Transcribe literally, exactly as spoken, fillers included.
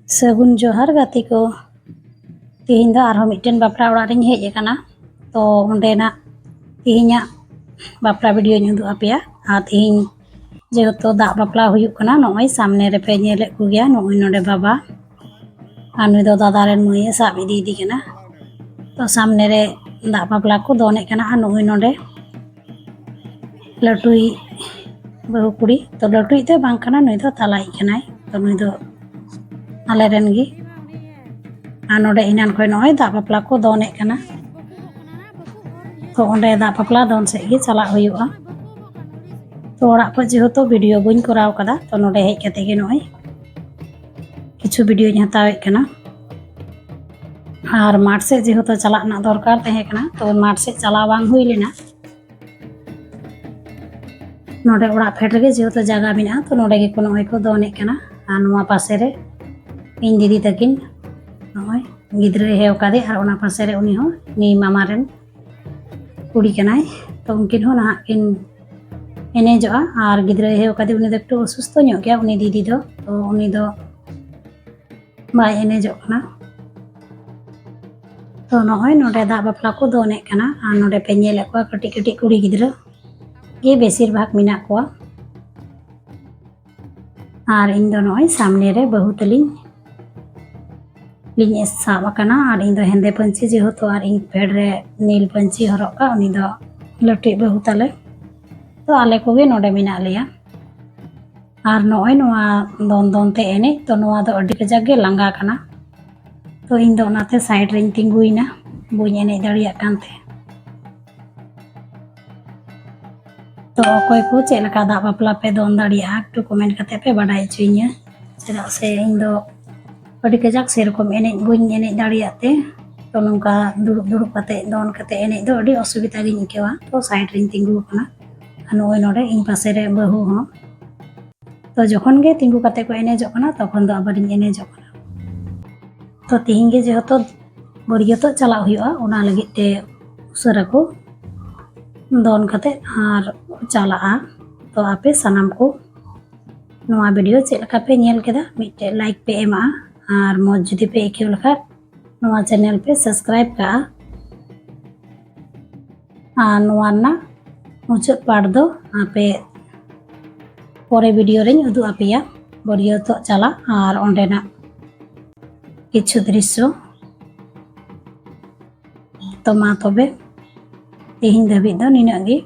ᱥᱟᱹᱜᱩᱱ ᱡᱚᱦᱟᱨ ᱜᱟᱛᱮ ᱠᱚ᱾ ᱛᱮᱦᱮᱧ ᱫᱚ ᱟᱨᱦᱚᱸ ᱢᱤᱫᱴᱮᱱ ᱵᱟᱯᱞᱟ ᱚᱲᱟᱜ ᱨᱤᱧ ᱦᱮᱡ ᱟᱠᱟᱱᱟ᱾ ᱛᱚ ᱚᱸᱰᱮᱱᱟᱜ ᱛᱮᱦᱮᱧᱟᱜ ᱵᱟᱯᱞᱟ videoᱧ ᱩᱫᱩᱜ ᱟᱯᱮᱭᱟ᱾ ᱟᱨ ᱛᱮᱦᱮᱧ ᱡᱮᱦᱮᱛᱩ ᱫᱟᱜ ᱵᱟᱯᱞᱟ ᱦᱩᱭᱩᱜ ᱠᱟᱱᱟ, ᱱᱚᱜᱼᱚᱭ ᱥᱟᱢᱱᱮ ᱨᱮᱯᱮ ᱧᱮᱞᱮᱫ ᱠᱚᱜᱮᱭᱟ, ᱱᱚᱜᱼᱚᱭ ᱱᱚᱰᱮ ᱵᱟᱵᱟ ᱟᱨ ᱱᱩᱭ ᱫᱚ ᱫᱟᱫᱟ ᱨᱮᱱ ᱢᱟᱹᱭᱮ ᱥᱟᱵ ᱤᱫᱤᱭᱮᱫᱮ ᱠᱟᱱᱟ᱾ ᱛᱚ ᱥᱟᱢᱱᱮ ᱨᱮ ᱫᱟᱜ ᱵᱟᱯᱞᱟ ᱠᱚ ᱫᱚᱱᱮᱫ ᱠᱟᱱᱟ᱾ ᱟᱨ ᱱᱩᱜᱼᱩᱭ ᱱᱚᱰᱮ ᱞᱟᱹᱴᱩᱭᱤᱡ ᱵᱟᱹᱦᱩ ᱠᱩᱲᱤ, ᱛᱚ ᱞᱟᱹᱴᱩᱭᱤᱡ ᱫᱚ ᱵᱟᱝ ᱠᱟᱱᱟ, ᱱᱩᱭ ᱫᱚ ᱛᱟᱞᱟᱭᱤᱡ ᱠᱟᱱᱟᱭ᱾ ᱛᱚ ᱱᱩᱭ ᱫᱚ ᱟᱞᱮ ᱨᱮᱱ ᱜᱮ᱾ ᱟᱨ ᱱᱚᱰᱮ ᱮᱱᱟᱱ ᱠᱷᱚᱱ ᱱᱚᱜᱼᱚᱭ ᱫᱟᱜ ᱵᱟᱯᱞᱟ ᱠᱚ ᱫᱚᱱᱮᱫ ᱠᱟᱱᱟ᱾ ᱛᱚ ᱚᱸᱰᱮ ᱫᱟᱜ ᱵᱟᱯᱞᱟ ᱫᱚᱱ ᱥᱮᱫ ᱜᱮ ᱪᱟᱞᱟᱜ ᱦᱩᱭᱩᱜᱼᱟ᱾ ᱛᱚ ᱚᱲᱟᱜ ᱠᱷᱚᱱ ᱡᱮᱦᱮᱛᱩ video ᱵᱟᱹᱧ ᱠᱚᱨᱟᱣ ᱠᱟᱫᱟ, ᱛᱚ ᱱᱚᱰᱮ ᱦᱮᱡ ᱠᱟᱛᱮ ᱜᱮ ᱱᱚᱜᱼᱚᱭ ᱠᱤᱪᱷᱩ videoᱧ ᱦᱟᱛᱟᱣᱮᱫ ᱠᱟᱱᱟ᱾ ᱟᱨ ᱢᱟᱴᱷ ᱥᱮᱫ ᱡᱮᱦᱮᱛᱩ ᱪᱟᱞᱟᱜ ᱨᱮᱱᱟᱜ ᱫᱚᱨᱠᱟᱨ ᱛᱟᱦᱮᱸ ᱠᱟᱱᱟ, ᱛᱚ ᱢᱟᱴᱷ ᱥᱮᱫ ᱪᱟᱞᱟᱣ ᱵᱟᱝ ᱦᱩᱭ ᱞᱮᱱᱟ᱾ ᱱᱚᱰᱮ ᱚᱲᱟᱜ ᱯᱷᱮᱰ ᱨᱮᱜᱮ ᱡᱮᱦᱮᱛᱩ ᱡᱟᱭᱜᱟ ᱢᱮᱱᱟᱜᱼᱟ, ᱛᱚ ᱱᱚᱰᱮ ᱜᱮᱠᱚ ᱱᱚᱜᱼᱚᱭ ᱠᱚ ᱫᱚᱱᱮᱫ ᱠᱟᱱᱟ᱾ ᱟᱨ ᱱᱚᱣᱟ ᱯᱟᱥᱮ ᱨᱮ ᱤᱧ ᱫᱤᱫᱤ ᱛᱟᱹᱠᱤᱱ ᱱᱚᱜᱼᱚᱭ ᱜᱤᱫᱽᱨᱟᱹᱭ ᱦᱮᱣ ᱠᱟᱫᱮ, ᱟᱨ ᱚᱱᱟ ᱯᱟᱥᱮ ᱨᱮ ᱩᱱᱤ ᱦᱚᱸ ᱱᱤᱭᱟᱹ ᱢᱟᱢᱟ ᱨᱮᱱ ᱠᱩᱲᱤ ᱠᱟᱱᱟᱭ᱾ ᱛᱚ ᱩᱱᱠᱤᱱ ᱦᱚᱸ ᱱᱟᱦᱟᱜ ᱠᱤᱱ ᱮᱱᱮᱡᱚᱜᱼᱟ᱾ ᱟᱨ ᱜᱤᱫᱽᱨᱟᱹᱭ ᱦᱮᱣ ᱠᱟᱫᱮ, ᱩᱱᱤ ᱫᱚ ᱮᱠᱴᱩ ᱚᱥᱩᱥᱛᱷᱚ ᱧᱚᱜ ᱜᱮᱭᱟ, ᱩᱱᱤ ᱫᱤᱫᱤ ᱫᱚ, ᱛᱚ ᱩᱱᱤ ᱫᱚ ᱵᱟᱭ ᱮᱱᱮᱡᱚᱜ ᱠᱟᱱᱟ᱾ ᱛᱚ ᱱᱚᱜᱼᱚᱭ ᱱᱚᱰᱮ ᱫᱟᱜ ᱵᱟᱯᱞᱟ ᱠᱚ ᱫᱚᱱᱮᱫ ᱠᱟᱱᱟ, ᱟᱨ ᱱᱚᱰᱮ ᱯᱮ ᱧᱮᱞᱮᱫ ᱠᱚᱣᱟ ᱠᱟᱹᱴᱤᱡ ᱠᱟᱹᱴᱤᱡ ᱠᱩᱲᱤ ᱜᱤᱫᱽᱨᱟᱹ ᱜᱮ ᱵᱮᱥᱤᱨ ᱵᱷᱟᱜᱽ ᱢᱮᱱᱟᱜ ᱠᱚᱣᱟ᱾ ᱟᱨ ᱤᱧ ᱫᱚ ᱱᱚᱜᱼᱚᱭ ᱥᱟᱢᱱᱮ ᱨᱮ ᱵᱟᱹᱦᱩ ᱛᱟᱹᱞᱤᱧ ᱞᱤᱧ ᱥᱟᱵ ᱟᱠᱟᱱᱟ, ᱟᱨ ᱤᱧ ᱫᱚ ᱦᱮᱸᱫᱮ ᱯᱟᱹᱧᱪᱤ ᱡᱮᱦᱮᱛᱩ, ᱟᱨ ᱤᱧ ᱯᱷᱮᱰ ᱨᱮ ᱱᱤᱞ ᱯᱟᱹᱧᱪᱤ ᱦᱚᱨᱚᱜ ᱠᱟᱜ, ᱩᱱᱤ ᱫᱚ ᱞᱟᱹᱴᱩᱭᱤᱡ ᱵᱟᱹᱦᱩ ᱛᱟᱞᱮ᱾ ᱛᱚ ᱟᱞᱮ ᱠᱚᱜᱮ ᱱᱚᱰᱮ ᱢᱮᱱᱟᱜ ᱞᱮᱭᱟ᱾ ᱟᱨ ᱱᱚᱜᱼᱚᱭ ᱱᱚᱣᱟ ᱫᱚᱱ ᱫᱚᱱ ᱛᱮ ᱮᱱᱮᱡ, ᱛᱚ ᱱᱚᱣᱟ ᱫᱚ ᱟᱹᱰᱤ ᱠᱟᱡᱟᱠ ᱜᱮ ᱞᱟᱸᱜᱟ ᱠᱟᱱᱟ᱾ ᱛᱚ ᱤᱧ ᱫᱚ ᱚᱱᱟᱛᱮ side ᱨᱮᱧ ᱛᱤᱸᱜᱩᱭᱮᱱᱟ, ᱵᱟᱹᱧ ᱮᱱᱮᱡ ᱫᱟᱲᱮᱭᱟᱜ ᱠᱟᱱ ᱛᱮ᱾ ᱛᱚ ᱚᱠᱚᱭ ᱠᱚ ᱪᱮᱫ ᱞᱮᱠᱟ ᱫᱟᱜ ᱵᱟᱯᱞᱟ ᱯᱮ ᱫᱚᱱ ᱫᱟᱲᱮᱭᱟᱜᱼᱟ, ᱮᱠᱴᱩ comment ᱠᱟᱛᱮ ᱯᱮ ᱵᱟᱰᱟᱭ ᱦᱚᱪᱚᱧᱟ, ᱪᱮᱫᱟᱜ ᱥᱮ ᱤᱧ ᱫᱚ ᱟᱹᱰᱤ ᱠᱟᱡᱟᱠ ᱥᱮᱨᱚᱠᱚᱢ ᱮᱱᱮᱡ ᱵᱟᱹᱧ ᱮᱱᱮᱡ ᱫᱟᱲᱮᱭᱟᱜ ᱛᱮ᱾ ᱛᱚ ᱱᱚᱝᱠᱟ ᱫᱩᱲᱩᱵ ᱫᱩᱲᱩᱵ ᱠᱟᱛᱮ ᱫᱚᱱ ᱠᱟᱛᱮ ᱮᱱᱮᱡ ᱫᱚ ᱟᱹᱰᱤ ᱚᱥᱩᱵᱤᱫᱟ ᱜᱤᱧ ᱟᱹᱭᱠᱟᱹᱣᱟ᱾ ᱛᱚ side ᱨᱤᱧ ᱛᱤᱸᱜᱩ ᱟᱠᱟᱱᱟ᱾ ᱟᱨ ᱱᱚᱜᱼᱚᱭ ᱱᱚᱰᱮ ᱤᱧ ᱯᱟᱥᱮ ᱨᱮ ᱵᱟᱹᱦᱩ ᱦᱚᱸ᱾ ᱛᱚ ᱡᱚᱠᱷᱚᱱ ᱜᱮ ᱛᱤᱸᱜᱩ ᱠᱟᱛᱮ ᱠᱚ ᱮᱱᱮᱡᱚᱜ ᱠᱟᱱᱟ, ᱛᱚᱠᱷᱚᱱ ᱫᱚ ᱟᱵᱟᱨᱤᱧ ᱮᱱᱮᱡᱚᱜ ᱠᱟᱱᱟ᱾ ᱛᱚ ᱛᱤᱦᱤᱧ ᱜᱮ ᱡᱮᱦᱮᱛᱩ ᱵᱟᱹᱨᱭᱟᱹᱛᱚᱜ ᱪᱟᱞᱟᱜ ᱦᱩᱭᱩᱜᱼᱟ, ᱚᱱᱟ ᱞᱟᱹᱜᱤᱫ ᱛᱮ ᱩᱥᱟᱹᱨᱟ ᱠᱚ ᱫᱚᱱ ᱠᱟᱛᱮ ᱟᱨ ᱠᱚ ᱪᱟᱞᱟᱜᱼᱟ᱾ ᱛᱚ ᱟᱯᱮ ᱥᱟᱱᱟᱢ ᱠᱚ ᱱᱚᱣᱟ video ᱪᱮᱫ ᱞᱮᱠᱟ ᱯᱮ ᱧᱮᱞ ᱠᱮᱫᱟ, ᱢᱤᱫᱴᱮᱡ like ᱯᱮ ᱮᱢᱟᱜᱼᱟ᱾ ᱟᱨ ᱢᱚᱡᱽ ᱡᱩᱫᱤ ᱯᱮ ᱟᱹᱭᱠᱟᱹᱣ ᱞᱮᱠᱷᱟᱱ ᱱᱚᱣᱟ channel ᱯᱮ subscribe ᱠᱟᱜᱼᱟ᱾ ᱟᱨ ᱱᱚᱣᱟ ᱨᱮᱱᱟᱜ ᱢᱩᱪᱟᱹᱫ part ᱫᱚ ᱟᱯᱮ ᱯᱚᱨᱮ video ᱨᱮᱧ ᱩᱫᱩᱜ ᱟᱯᱮᱭᱟ, ᱵᱟᱹᱨᱭᱟᱹᱛᱚᱜ ᱪᱟᱞᱟᱜ ᱟᱨ ᱚᱸᱰᱮᱱᱟᱜ ᱠᱤᱪᱷᱩ ᱫᱨᱤᱥᱥᱚ᱾ ᱛᱚ ᱢᱟ ᱛᱚᱵᱮ ᱛᱮᱦᱮᱧ ᱫᱷᱟᱹᱵᱤᱡ ᱫᱚ ᱱᱤᱱᱟᱹᱜ ᱜᱮ᱾